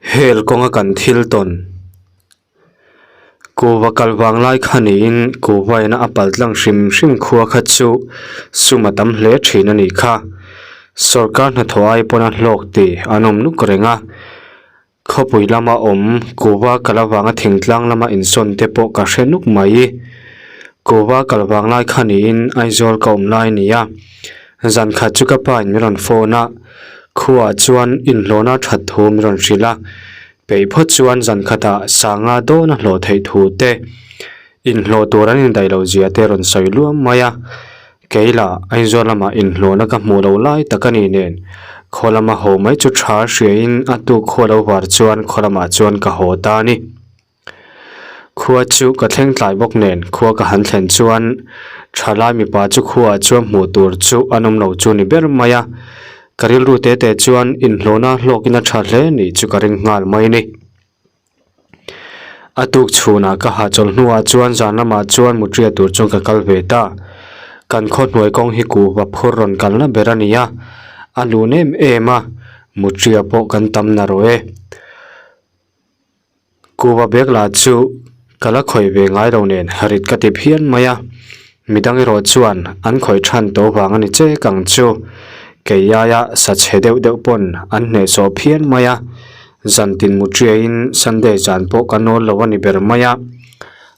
Hel kawnga kan thil tawn Kuhva kal vang lai kha niin kuhva ina a pal tlang hrim hrim khua kha chu sum a tam hle thin a nih kha. Sorkar hnathawh ai pawn a hlawk tih an awm nuk reng a. Khawpui lama awm kuhva kal avanga thingtlang lama insawn te pawh ka hre nuk mai. Kuhva kal vang lai kha niin Aizawl ka awm lai a ni a. Zan khat chu ka pa in min rawn phone a, khuaah chuan inhlawhna that thu min rawn hrilh a, peih phawt chuan zan khatah sanga dawn a hlawh theih thu te, inhlawh tur an indaih loh zia te rawn sawi luam mai a. Kei lah Aizawl lamah inhlawhna ka hmuh loh lai tak a ni nen, khaw lama haw mai chu tha hriain a tuk khaw lo var chuan khaw lamah chuan ka haw ta a ni. Khua chu ka thleng tlai bawk nen khua ka han thlen chuan thalai mipa chu khuaah chuan hmuh tur chu an awm lo chu ni ber mai a, ka rilru te te chuan inhlawhna hlawkin a tha hle nih chu ka ring nghal mai a ni. A tuk chhunah ka hahchawlh hnuah chuan zan lamah chuan mutria tur chuan ka kal ve ta, kan khaw hnuai kawng hi kuhva phur rawn kalna ber a ni a, a lun em em a, mutria pawh kan tam na rawh e. Kuhva bag lah chu ka la khawih ve ngai lo nen rit ka ti phian mai a, midang erawh chuan an khawih than tawh vang a ni chek ang chu. Kei aia sa chhe deuh deuh pawn an hnehsawh phian mai a, zantin mutriain Sunday zan pawh ka nawl lo a ni ber mai a,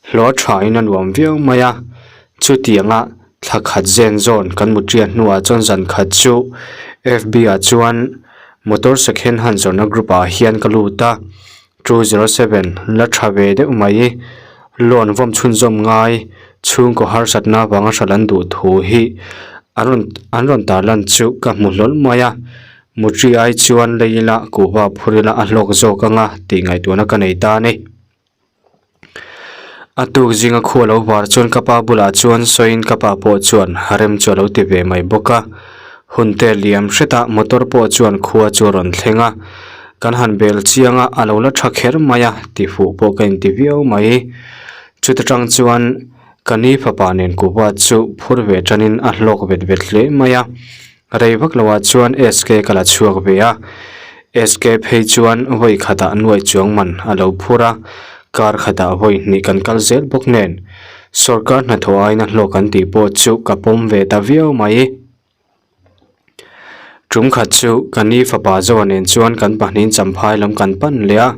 hlawh thain a nuam viau mai a, chutianga thla khat zen zawn kan mutriah hnuah chuan zan khat chu F_B ah chuan Motor second hand zawrhna group ah hian ka lut a, 207 la tha ve deuh mai, loan vawm chhunzawm ngai chhungkaw harsatna avanga hralh an duh thu hi an rawn an rawn tarlan chu ka hmu hlawl mai a, mutri ai chuan lei ila kuhva phur ila a hlawk zawk anga tih ngaihtuahna ka nei ta a ni. A tuk zinga khu a lo var chuan ka pa bulah chuan sawiin ka pa pawh chuan rem chu a lo ti ve mai bawk a. Hun te liam hretah motor pawh chuan khua chu a rawn thleng a, kan han bel chiang a, a lo la tha kher mai a ti fuh pawh ka inti viau mai. Chuta tang chuan ka ni fapa nen kuhva chu phur ve tanin a hlawk vet vet hle mai a. Rei vak loah chuan SK ka la chhuak ve a, SK phei chuan vawi khatah nuaih chuang man a lo phur a, kar khatah vawi hnih kan kal zel bawk nen sawrkar hnathawh aina hlawk an tih pawh chu ka pawm ve ta viau mai. Tum khat chu ka ni fapa Zoa nen chuan kan pahnihin Champhai lam kan pan leh a,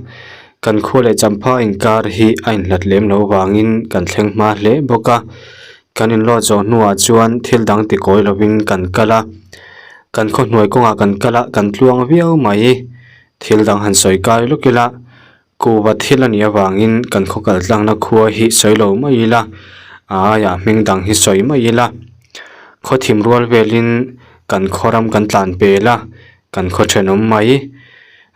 kan khua leh Champhai inkar hi a inhlat lem lo vangin kan thleng hma hle bawk a, Kan inlawt zawh hnuah chuan thil dang ti kawi lovin kan kal a, kan khaw hnuai kawngah kan kal a, kan tluang viau mai. Thil dang han sawi kai lawk ila, kuhva thil a nih avangin kan khaw kal tlangna khua hi sawi lo mai ila, a aiah hming dang hi sawi mai ila. Khaw thim rual velin kan khaw ram kan tlan pel a, kan khaw thenawm mai.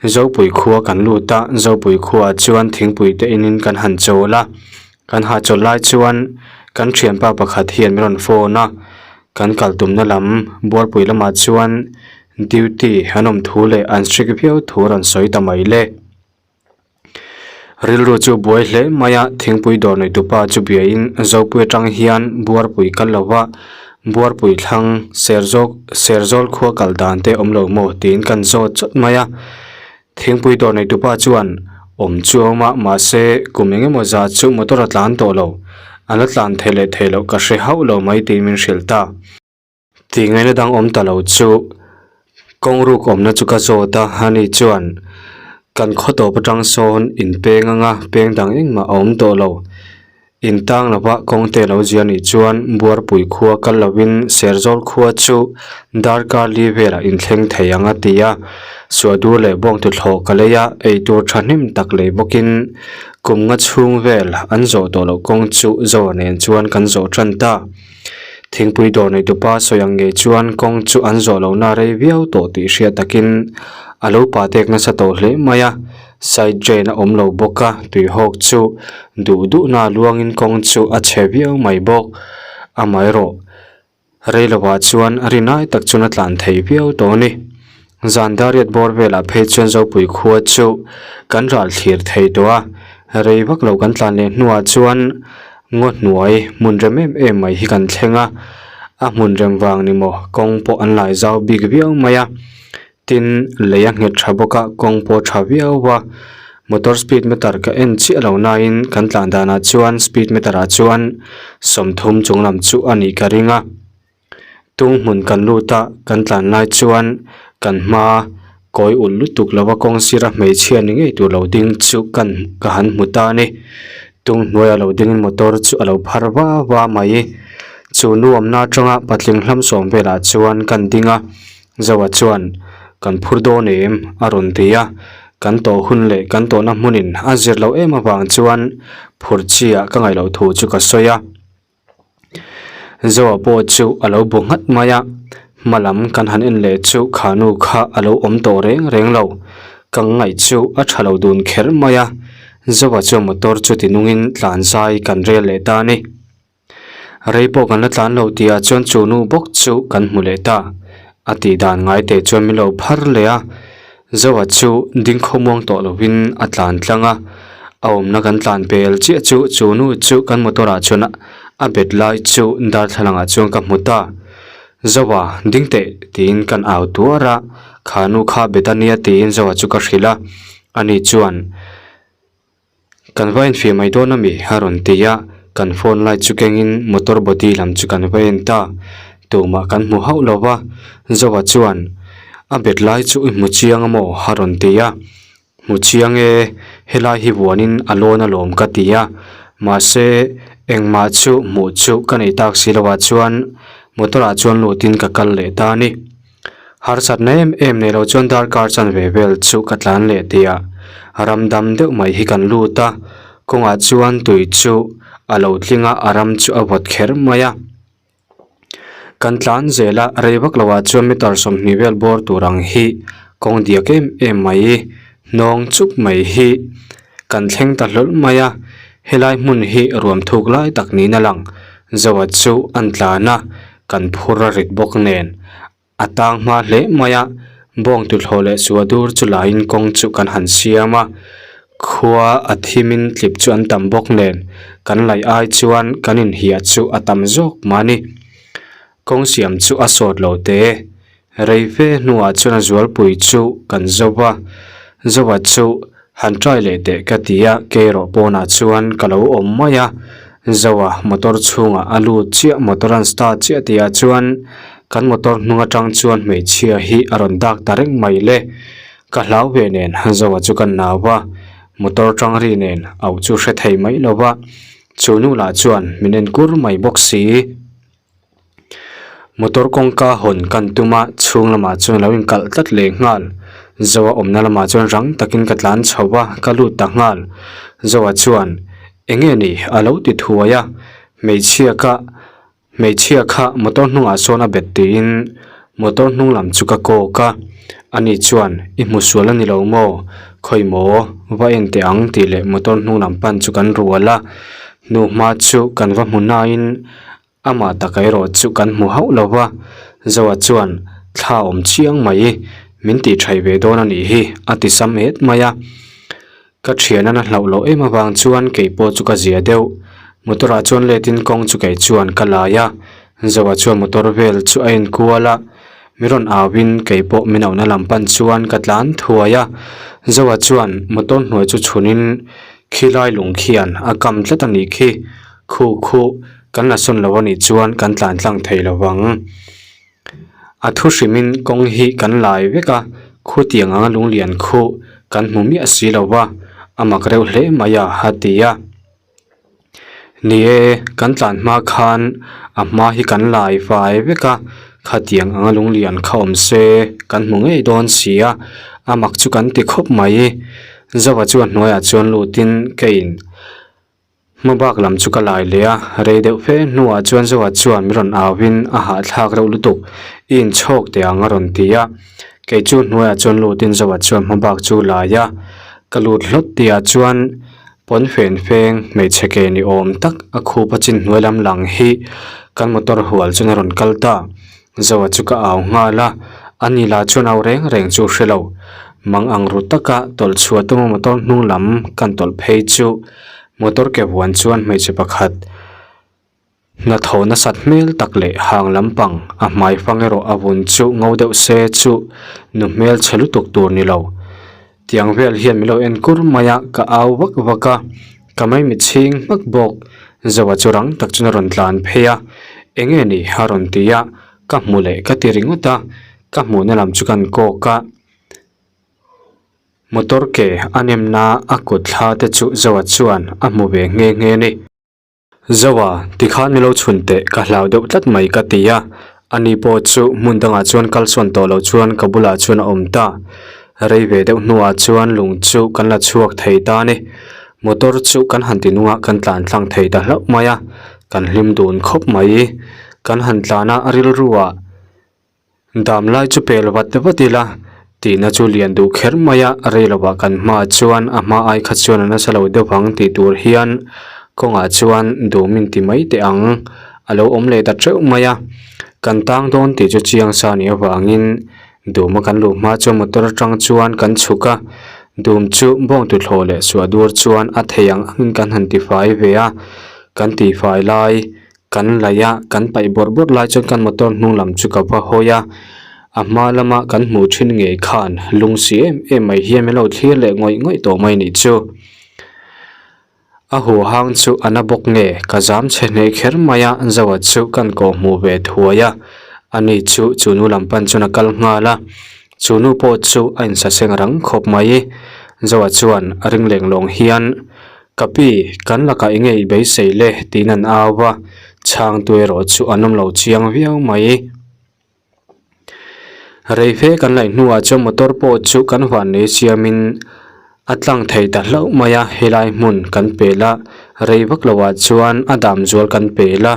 Zopui khua kan lut a, Zopui khuaah chuan thingpui te inin kan han chawl a. Kan hahchawlh lai chuan kan thianpa pakhat hian min rawn phone a, kan kal tumna lam bualpui lamah chuan duty an awm thu leh an strict viau thu a rawn sawi ta mai le. Rilru chu buai hle mai a, thingpui dawr nei tupa chu biain Zopui atang hian buarpui kal lo va, buarpui thlang Serzawk Serzawl khua kal dan te awm lo maw tiin kan zawt chawt mai a. Thingpui dawr nei tupa chuan awm chu a awm a, mahse kum eng emaw zah chu motor a tlan tawh lo. A la tlan thei leh thei loh ka hre hauh lo mai tiin min hrilh ta. Tih ngaihna dang awm ta lo chu kawng ruk awmna chu ka zawt a, ani chuan kan khaw tawp atang sawn in peng anga peng dang engmah a awm tawh lo. In tang lova kawngte lo zia nih chuan Buarpui khua kal lovin Serzawl khua chu darkar li velah inthleng thei ang a ti a. Suahdur leh bawngtuthlawh ka lei a, eitur thahnem tak lei bawkin kum nga chhung vel an zawh tawh loh kawng chu Zoa nen chuan kan zawh tan ta. Thingpui dawr neitupa sawi ang ngei chuan kawng chu an zawh lohna rei viau tawh tih hriat takin a lo pa tek nasa tawh hle mai a. Side drain a awm lo bawk a, tuihawk chu duh duhna luangin kawng chu a chhe viau mai bawk. Amaherawh, rei lovah chuan rinai tak chuan a tlan thei viau tawh a ni. Zan dariat bawr velah phei chuan Zopui khua chu kan ral thlir thei tawh a, rei vak lo kan tlan leh hnuah chuan ngaw hnuai hmun rem em em mai hi kan thleng a, a hmun rem vang ni maw kawng pawh an lai zau bik viau mai a. Tin, lei a nghet tha bawk a, kawng pawh a tha viau a, motor speed meter ka en chiah lo nain kan tlan danah chuan speed meter ah chuan 30 chung lam chu a nih ka ring a. Tung hmun kan lut a, kan tlan lai chuan kan hma kawi ulh lutuk lo a kawng sira hmeichhia ni ngei tur lo ding chu kan ka han hmu ta a ni. Tung hnuaia lo dingin motor chu a lo phar va va mai. Chu nuamna atanga patling hlam sawm velah chuan kan ding a. Zoa chuan, Kan phur dawn em? a rawn ti a. Kan tawh hun leh kan tawhna hmunin a zir loh em avang chuan phur chiah ka ngaih loh thu chu ka sawi a. Zoa pawh chu a lo bu nghat mai a, hma lam kan han en leh chu kha nu kha a lo awm tawh reng reng lo. Ka ngaih chu a tha lo dun kher mai a, Zoa chuan motor chu ti nungin tlan zai kan rel leh ta a ni. Rei pawh kan la tlan lo tihah chuan chu nu bawk chu kan hmu leh ta. A tih dan ngai teh chuan min lo phar leh a, Zoa chu ding khawmuang tawh lovin a tlan tlang a. A awmna kan tlan pel chiah chu chu nu chu kan motor ah chuan a bet lai chu darthlalang ah chuan ka hmu ta. Zoa, ding teh tiin kan au tuar a, kha nu kha bet a nia tiin Zoa chu ka hrilh a, ani chuan. Kan va enfiah mai dawn a mi? a rawn ti a, kan phone light chu kengin motor body lam chu kan va en ta. Tumah kan hmu hauh lo va, Zoa chuan a bet lai chu i hmu chiang a maw? a rawn ti a, Hmu chiang e, helai hi vuanin a lawn alawm ka ti a, mahse engmah chu hmuh chu ka nei tak si lo ah chuan motor ah chuan lutin ka kal leh ta a ni. Harsatna em em nei lo chuan darkar chanve vel chu ka tlan leh tih ah ram dam deuh mai hi kan lut a, kawngah chuan tui chu a lo tling a, a ram chu a vawt kher mai a. Kan tlan zel a, rei vak lo ah chuan meter 20 vel bawr tur ang hi kawng diak em em mai hnawng chuk mai hi kan thleng ta hlawl mai a, helai hmun hi ruam thuk lai tak niin a lang. Zoa chu an tlan a, kan phur a rit bawk nen a tang hma hle mai a, bawng tuthlawh leh chua dur chu laiin kawng chu kan han siam a, khua a thimin tlip chu an tam bawk nen kan laih ai chuan kan inhiah chu a tam zawk mah a ni. Kawng siam chu a sawt lo te, rei fe hnuah chuan a zualpui chu kan zo va, Zoa chu han try leh teh ka ti a, keirawh pawnah chuan ka lo awm mai a, Zoa motor chhungah a lut chiah motor an start chiah tihah chuan kan motor hnung atang chuan hmeichhia hi a rawn dak ta reng mai le, ka hlau ve nen Zoa chu ka nau va, motor tang ri nen auh chu hre thei mai lo va, chu nu lah chuan min en kur mai bawk si. Motor kawngka hawn kan tum a, chhung lamah chuan a lo inkalh tlat leh nghal. Zoa awmna lamah chuan rang takin ka tlan chho a, ka lut ta nghal. Zoa chuan, Eng nge ni? a lo ti thuai a, Hmeichhia kha, hmeichhia kha motor hnungah sawn a bet tiin motor hnung lam chu ka kawk a. Ani chuan, I hmu sual a ni lo maw? Khawi maw? Va en teh ang tih leh motor hnung lam pan chu kan rual a. Hnuhma chu kan va hmu nain Amah taka erawh chu kan hmu hauh lo va, Zoa chuan thla awm chiang mai, min tih thaih ve dawn a nih hi, a ti sam et mai a. Ka thian a hlauh loh em avang chuan kei pawh chu ka zia deuh. Motor ah chuan let in kawng chu kei chuan ka lai a, Zoa chuan motor vel chu a en kual a, mi rawn au in kei pawh min auhna lam pan chuan ka tlan thuai a. Zoa chuan motor hnuai chu chhun in khilai lung khian a kam tlat a nih khi, khu khu. Kan la sawn lo a nih chuan kan tlan tlang thei lo vang. A thu hrimin kawng hi kan lai vek a, khutiang anga lunglian khu kan hmu miah si lo va, a mak reuh hle mai a, a ti a. Ni e, kan tlan hma khan a hma hi kan lai fai vek a, khatiang anga lunglian kha awm se kan hmu ngei dawn si a, a mak chu kan ti khawp mai. Zova chuan hnuaiah chuan lutin ka in. Hmabak lam chu ka lai leh a, rei deuh fe hnuah chuan Zoa chuan min rawn auin a hahthlak reuh lutuk, i inchhawk teh ang a rawn ti a. Kei chu hnuaiah chuan lutin Zoa chuan hmabak chu lai a, ka lut hlawt tihah chuan pawnfen feng hmeichhe ke ni awm tak a khup a chin hnuai lam lang hi kan motor hual chuan a rawn kal ta. Zoa chu ka au nghal a, ani lah chuan au reng reng chu hre lo. Mang ang ru taka tawlh chhuah tuma motor hnung lam kan tawlh phei chu motor ke vuan chuan hmeichhe pakhat. Hnathawh nasat hmel tak leh hang lampang a hmai fang erawh a vun chu ngo deuh se chu nu hmel chhe lutuk tur ni lo. Tiang vel hian min lo en kur mai a, ka au vak vak a, ka maimit chhing hmak bawk. Zoa chu rang tak chuan a rawn tlan phei a, eng nge ni a rawn ti a, ka hmu leh ka ti ringawt a, ka hmuhna lam chu kan kawk a. Motor ke a nemna a kut thla te chu Zoa chuan a hmu ve nghe nghe a ni. Zoa, tikhan milo chhun teh ka hlau deuh tlat mai ka ti a, ani pawh chu hmun dangah chuan kal sawn tawh lo chuan ka bulah chuan a awm ta. Rei ve deuh hnuah chuan lung chu kan la chhuak thei ta a ni. Motor chu kan han ti nungah kan tlan tlang thei ta hlauh mai a, kan hlim dun khawp mai. Kan han tlan a rilruah. Dam lai chu pel vat vat ila tihna chu lian duh kher mai a, rei lovah kan hmaah chuan a hma ai kha chuan a nasa lo deuh ang tih tur hian kawngah chuan dum in ti mai teh ang a lo awm leh ta teuh mai a, kan tang dawn tih chu chiang sa nih avangin duma kan luh hma chuan motor atang chuan kan chhuk a, dum chu bawng tuthlawh leh suah dur chuan a thei ang angin kan han tifai ve a, kan tifai lai. Kan laih a, kan paih bawrh bawrh lai chuan kan motor hnung lam chu ka va hawi a, a hma lama kan hmuh thin ngei khan lung si em em mai hian min lo thlir leh ngawih ngawih tawh mai nih chu. A huhang chu a na bawk nge ka zam chhe hneh kher mai a, Zoa chu kan kawh hmuh ve thuai a, ani chu chu nu lam pan chuan a kal nghal a, chu nu pawh chu a insaseng rang khawp mai. Zoa chuan a ring leng lawng hian Ka pi, kan lakah enge i beisei le? tiin an au va, chhangtu erawh chu an awm lo chiang viau mai. Rei fe kan laih hnuah chuan motor pawh chu kan huan nei siamin a tlang thei ta hlauh mai a, helai hmun kan pel a, rei vak loah chuan a dam zual kan pel a,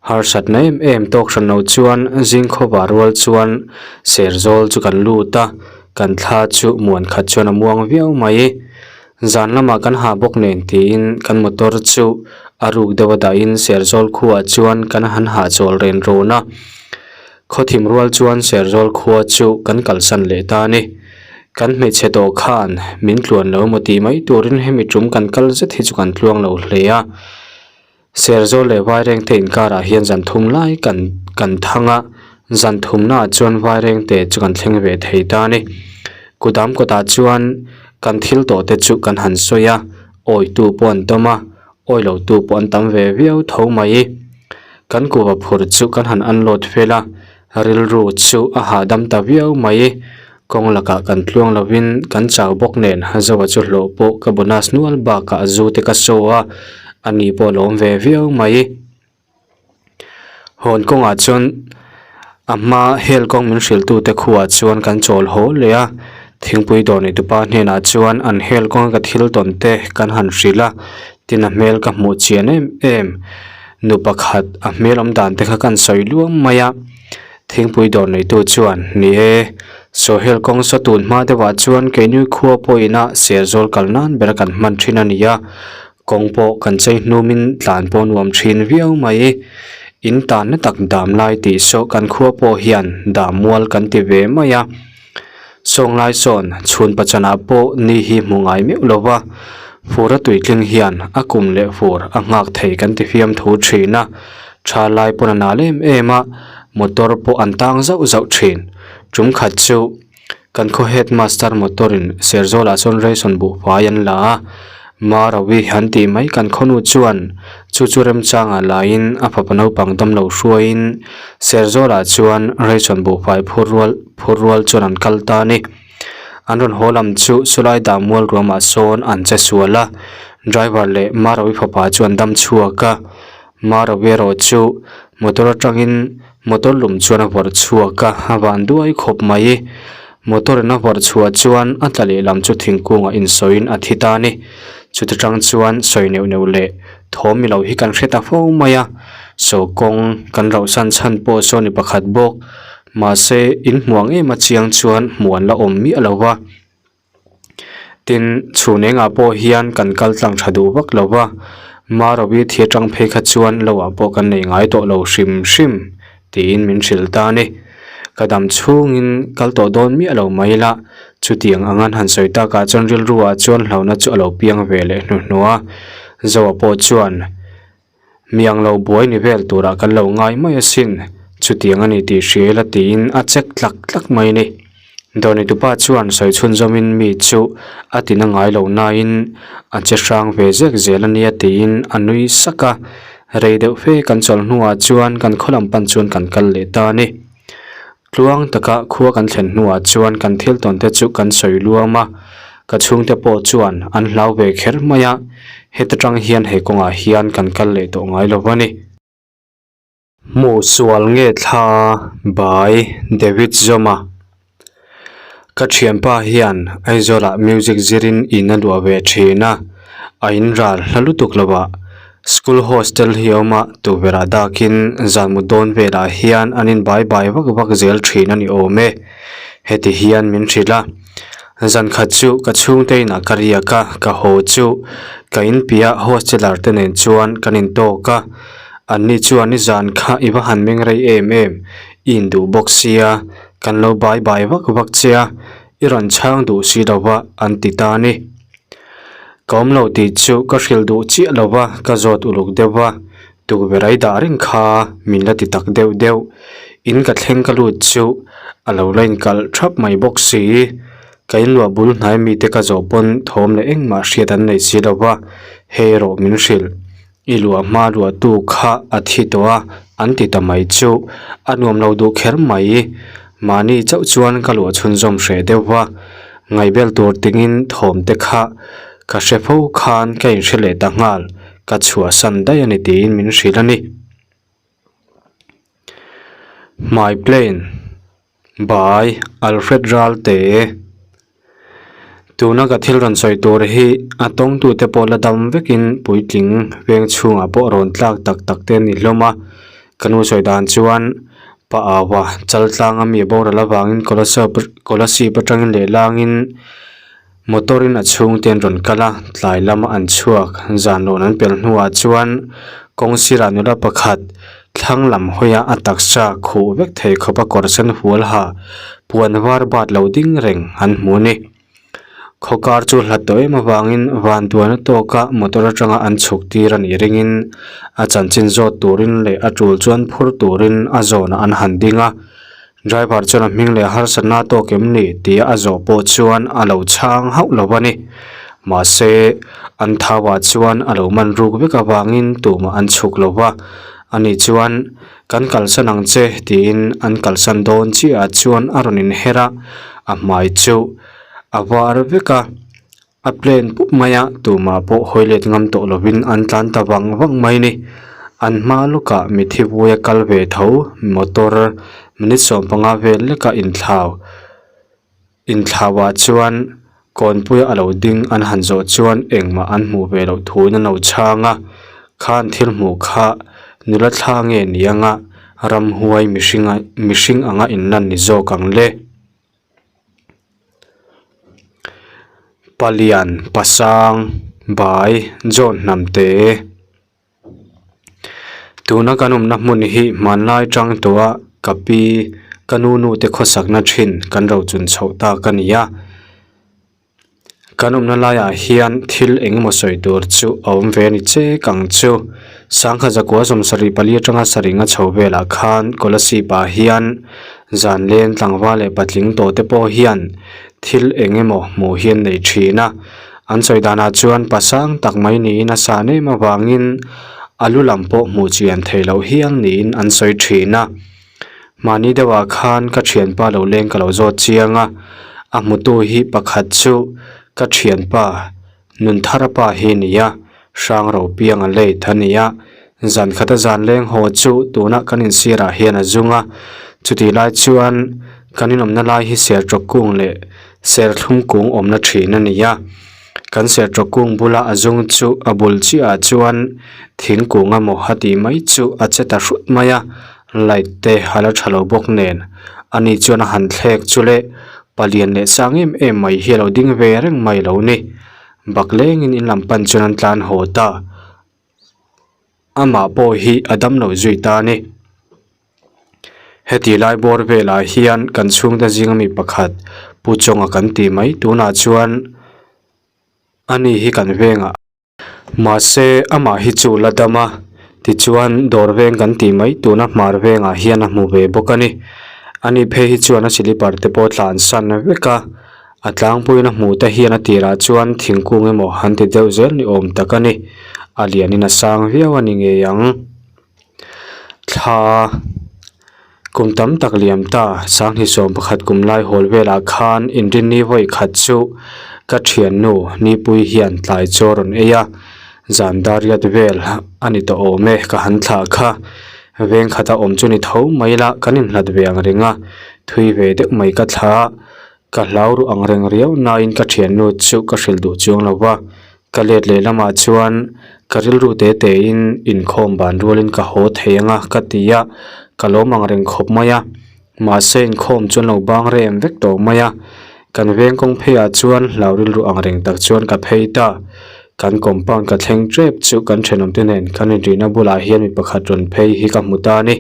harsatna em em tawk hran lo chuan zing khawvar rual chuan Serzawl chu kan lut a, kan thla chu muan khat chuan a muang viau mai. Zan lamah kan hah bawk nen tiin kan motor chu a ruk deuh a dahin Serzawl khuaah chuan kan han hahchawl ren rawn a. Khawthim rual chuan Serzawl khua chu kan kalsan leh ta a ni. Kan hmeichhe tawh khan min tluan lo emaw tih mai turin hemi tum kan kal zet hi chu kan tluang lo hle a. Serzawl leh Vairengte inkarah hian zan thum lai kan kan thang a, zan thumnaah chuan Vairengte chu kan thleng ve thei ta a ni. Kudam kawtah chuan kan thil tawh te chu kan han sawi a, awitu pawh an tam a, awi lotu pawh an tam ve viau tho mai. Kan kuhva phur chu kan han unload fel a, rilru chu a hahdam ta viau mai. Kawng lakah kan tluang lovin kan chau bawk nen Zoa chu hlawh pawh ka bonus nual bakah zu te ka saw a, ani pawh a lawm ve viau mai. Hawn kawngah chuan a hma hel kawng min hrilhtute khuah chuan kan chawl haw leh a, thingpui dawr neitupa hnenah chuan an hel kawnga ka thil tawn te kan han hrilh a, tin a hmel ka hmuh chian em em. Nu pakhat a hmel awm dan te kha kan sawi luam mai a. Thingpui dawr neitu chuan, Ni e, Sohel kawng saw tun hma deuhah chuan keini khua pawhina Serzawl kal nan ber kan hman thin a ni a, kawng pawh kan chei hnumin tlan pawh nuam thin viau mai. In tanna tak dam lai tih saw kan khua pawh hian dam mual kan ti ve mai a. Sawnglai sawn chhun pachanah pawh ni hi hmu ngai meuh lo va, fur a tuitling hian a kum leh fur a nghak thei kan ti fiam thu thin a, tha lai pawn a nal em em a, motor pawh an tang zauh zauh thin. Tum khat chu kan khaw headmaster motor in Serzawlah sawn ration buhfai an la a, Marawi han tih mai kan khawnu chuan chu chu remchangah laiin a fapa naupang damlo hruaiin Serzawlah chuan ration buhfai phur rual phur rual chuan an kal ta a ni. An rawn haw lam chu Sulai dah mual ruamah sawn an che sual a, driver leh Marawi fapa chu an dam chhuak a, Marawi erawh chu motor atangin motor lum chuan a vawrh chhuak a, a van duai khawp mai. Motor in a vawrh chhuah chuan a tla lehlam chu thingkungah insawiin a thi ta a ni. Chuti tang chuan sawi neuh neuh leh thawm mi lo hi kan hre ta fo mai a, saw kawng kan rauhsan chhan pawh saw ni pakhat bawk. Mahse, in hmuang em a chiang chuan hmuh an la awm miah lo va. Tin, chhun engah pawh hian kan kal tlang tha duh vak lo va, Marawi thi atang phei kha chuan lo ah pawh kan nei ngai tawh lo hrim hrim tiin min hrilh ta a ni. Ka dam chhungin kal tawh dawn miah lo mai la, chutiang ang an han sawi takah chuan rilru ah chuan hlauhna chu a lo piang ve leh hnuhnawh a. Zoa pawh chuan. Miang lo buai ni vel turah kan lo ngai mai asin, chutiang a ni tih hria ila tiin a check tlak tlak mai a ni. Dawrnitupa chuan sawi chhunzawmin mi chu a tina ngai lo nain a che hrang ve zek zel a nia tiin a nui sak a, rei deuh fe kan chawlh hnuah chuan kan khaw lam pan chuan kan kal leh ta a ni. Tluang taka khua kan thlen hnuah chuan kan thil tawn te chu kan sawi luam a, ka chhungte pawh chuan an hlau ve kher mai a, heta tang hian he kawngah hian kan kal leh tawh ngai lo a ni. Hmuh sual nge thla by David Zoma. Ka thianpa hian Aizawlah music zirin in a luah ve thin a, a in ral hla lutuk lo a. School hostel hi a awm a, tukverh dakin zan mut dawn velah hian an in bai bai vak vak zel thin a ni awm e. Heti hian min hrilh a, zan khat chu ka chhungte inah ka riak a, ka haw chu ka in piah hosteler te nen chuan kan in tawk a, anni chuan i zan kha i va han meng rei em em, i induh bawk sia, kan lo bai bai vak vak che a, i rawn chhang duh si lo va an ti ta a ni. Ka awm lo tih chu ka hrilh duh chiah lo va, ka zawt uluk deuh va, tukverh ai dah reng kha min la ti tak deuh deuh. In ka thleng ka lut chu a lo la inkalh thap mai bawk si. Ka inluah bul hnai mite ka zawh pawn thawm leh engmah hriat an nei si lo va, hei erawh min hrilh. I luah hma luahtu kha a thi tawh a, an ti ta mai chu a nuam lo duh kher mai. Mahni chauh chuan ka luah chhunzawm hreh deuh va, ngaihbel tur tingin thawm te kha ka hre fo khan ka inhre leh ta nghal, ka chhuahsan daih a ni tiin min hrilh a ni. Hmai plane. By Alfred Ralte. Tuna ka thil rawn sawi tur hi a tawngtute pawh la dam vekin puitling veng chhungah pawh rawn tlak tak tak te a ni hlawm a. Ka nu sawi dan chuan pa aua chal tlanga mi a boral avangin Kolasib atangin leh langin motor in a chhungte an rawn kal a, tlai lama an chhuak zan rawn an pel hnuah chuan kawng sirah nula pakhat thlang lam hawia a taksa khuh vek thei khawpa kawr sen hual ha puan var bat lo ding reng an hmu a ni. Khawkar chu hlat tawh em avangin vanduaina tawka motor atanga an chhuk tir a nih ringin a chanchin zawt turin leh a tul chuan phur turin a zawnah an han ding a. Driver chuan a hming leh harsatna tawk em ni tia a zawh pawh chuan a lo chhang hauh lo a ni. Mahse, an thauah chuan a lo man ruk vek avangin tumah an chhuk lo va, ani chuan, Kan kalsan ang che tiin an kalsan dawn chiahah chuan a rawn inher a, a hmai chu a var vek a. A plane pup mai a, tumah pawh hawi let ngam tawh lovin an tlan ta vang vang mai ni. An hma lawkah mithi vuia kal ve tho motor minute 15 vel leka inthlau inthlauah chuan kawnpuia a lo ding an han zawh chuan engmah an hmuh ve loh thuin an lo chhang a, khan thil hmuh kha nula thla nge ni anga ramhuai mihring mihring anga inlan ni zawk ang le. Palian pasang bai John Hnamte tuna kan awmna hmun hi hmanlai tang tawha ka pi ka nu nu te khawsakna thin kan ro chun chhoh tak a ni a kan awmna laiah hian thil eng emaw sawi tur chu a awm ve a ni chek ang chu sangha zakua 74 atanga sarih nga chho velah khan Kolasib ah hian Zan leng tlangval leh patling tawh te pawh hian thil eng emaw hmuh hi an nei thin a, an sawi danah chuan pasang tak mai niin a san em avangin a lu lam pawh hmuh chian theih loh hial niin an sawi thin a. Mahni deuhah khan ka thianpa lo leng ka lo zawt chiang a, a hmutu hi pakhat chu ka thianpa Nunthara pa hi a ni a, hrang ro piang a late a ni a, zan khata zan leng haw chu tunah kan insirah hian a zung a, chutih lai chuan kan inawmna lai hi sertawk kung leh serthlum kung awmna thin a ni a, kan sertawk kung bula a zung chu a bul chiahah chuan thingkung emaw a tih mai chu a che ta hrut mai a, light te a la tha lo bawk nen ani chuan a han thlek chu le Palian leh sang em em mai hi a lo ding ve reng mai lo ni. Bak lengin in lam pan chuan an tlan haw ta. Amah pawh hi a dam lo zui ta a ni. Heti lai bawr velah hian kan chhungte zinga mi pakhat Pu Chawnga kan tih mai tunah chuan ani hi kan vengah. Mahse, amah hi chu la dam a, Tichuan dawr veng kan tih mai tuna hmar vengah hian a hmu ve bawk a ni. Ani phei hi chuan a silipar te pawh tlan san vek a, a tlangpuiin a hmuh te hian a tirah chuan thingkung emaw han ti deuh zel ni awm tak a ni. A lianin a sang viau a ni ngei ang. Thla kum tam tak liam ta sanghnih sawm pakhat kum lai hawl velah khan inrinni vawi khat chu ka thiannu Nipui hian tlai chaw rawn ei a, zan dar riat vel a ni tawh awm e ka han thlah kha. Veng khata awm chu ni tho mai la kan inhlat ve ang reng a, thui ve deuh mai ka thlah a. Ka hlau ruh ang reng riau nain ka thiannu chu ka hrilh duh chuang lo va, ka let leh lamah chuan ka rilru te tein inkhawm ban rualin ka haw thei ang a ka ti a, ka lawm ang reng khawp mai a. Mahse inkhawm chu an lo bang rem vek tawh mai a, kan veng kawng pheiah chuan hlau rilru ang reng tak chuan ka phei ta. Kan compound ka thleng tep chu kan thenawmte nen kan inrihna bulah hian mi pakhat rawn phei hi ka hmu ta a ni.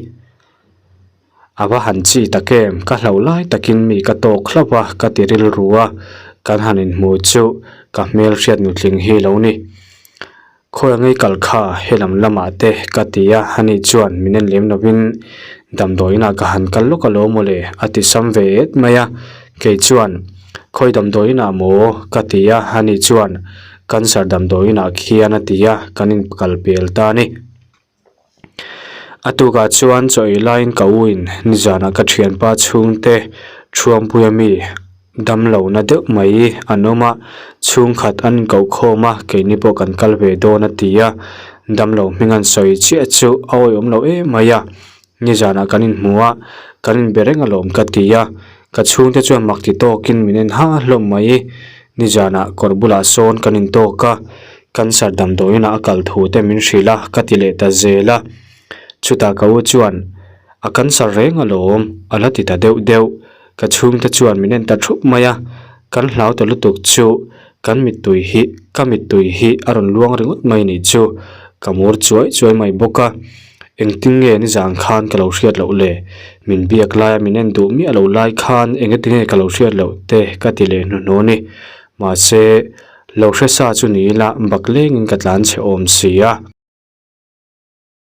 A va han chi tak em, ka hlauh lai takin mi ka tawk hlauh a, ka ti rilru a, kan han inhmu chu ka hmel hriat nutling hi lo ni. Khawi angei kal kha helam lamah te ka ti a, ani chuan min en lem lovin damdawiinah ka han kal lawk alawm mawle a ti sam ve et mai a, kei chuan khawi damdawiinah maw ka ti a, ani chuan cancer damdawiinah khian a ti a, kan inkal pel ta a ni. A tukah chuan chaw ei laiin ka u in nizanah ka thianpa chhungte Thuampuia mi damlohna deuh mai an awm a, chhungkhat an inkoh khawm a, keini pawh kan kal ve dawn a ti a, damlo hming an sawi chiah chu a awihawm loh em mai a, nizanah kan inhmu a, kan inbe reng alawm ka ti a, ka chhungte chuan mak ti tawkin min en ha hlawm mai, nizanah kawr bulah sawn kan intawk a. Cancer damdawiinah a kal thu te min hrilh a, ka ti leh ta zel a. Chutah ka u chuan, A cancer reng alawm, a la ti ta deuh deuh. Ka chhungte chuan min en ta thup mai a, kan hlau ta lutuk chu kan mittui hi, ka mittui hi a rawn luang ringawt mai nih chu. Ka mur chuai chuai mai bawk a. Engtin nge nizan khan ka lo hriat loh le? Min biak laia min en duh miah loh lai khan engati nge ka lo hriat loh te ka ti leh hnuhnawh a ni. Mahse, Lo hre sa chu ni ila bak lengin ka tlan chhe awm si a.